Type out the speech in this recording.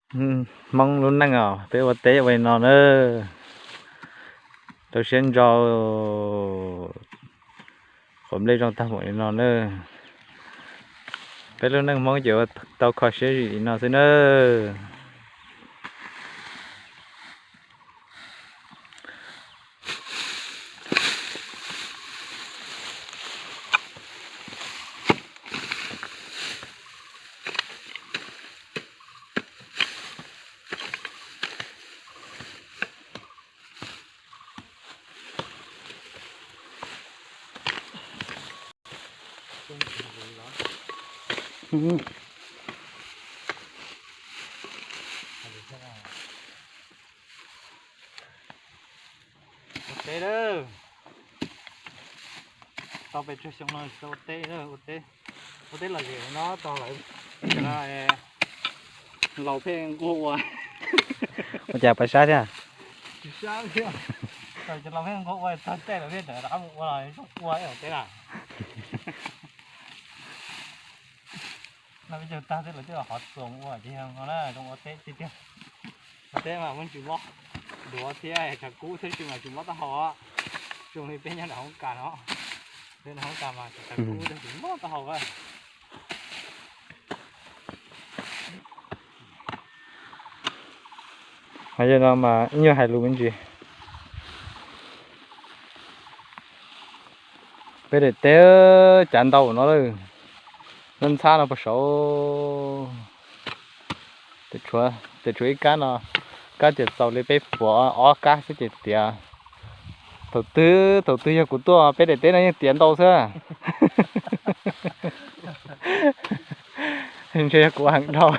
Hmoob lub neej os, peb ua teb ua li no na, rau siab ntso, qhuav nplej zoo tag npaum li no na. Peb lub neej Hmoob ces ua tau kho siab zim li no xwb na. Ua teb lawm. Tau pes tsawg xyoo no tsis tau ua teb, ua teb, ua teb lom zem no tau lawm. Laus pheej nquag ua. Ua cas pais sab thiab? Tsis sab thiab. Tau cov laus pheej nquag ua txog caij lawm pheej rov qab mus ua los zoo ua ua teb lawm. No peb caug tag tej lawv twb los qhov txuas mus ua ces yog no na, zoo ua teb tiag tiag. Ua teb mas muaj ntsis mob duav thiab tshav kub thiab tsis mas tsis mob taub hau. Zoo li peb nyob nram hoob kas no, peb nram hoob kas mas tshav kub thiab tsis mob taub hau. Yog no mas ib nyuag hais lus me ntsis. Peb daim teb cav ntau no lawm, ntxhab no puag saud. Tes tshuav ib kab no, kab tias txaus li peb puas ob kab xwb ces tiav. Thaum twg thaum twg yog kuv tuaj peb daim teb no yeej tiav ntau xwb. Ntshe yog kuv heev dhau.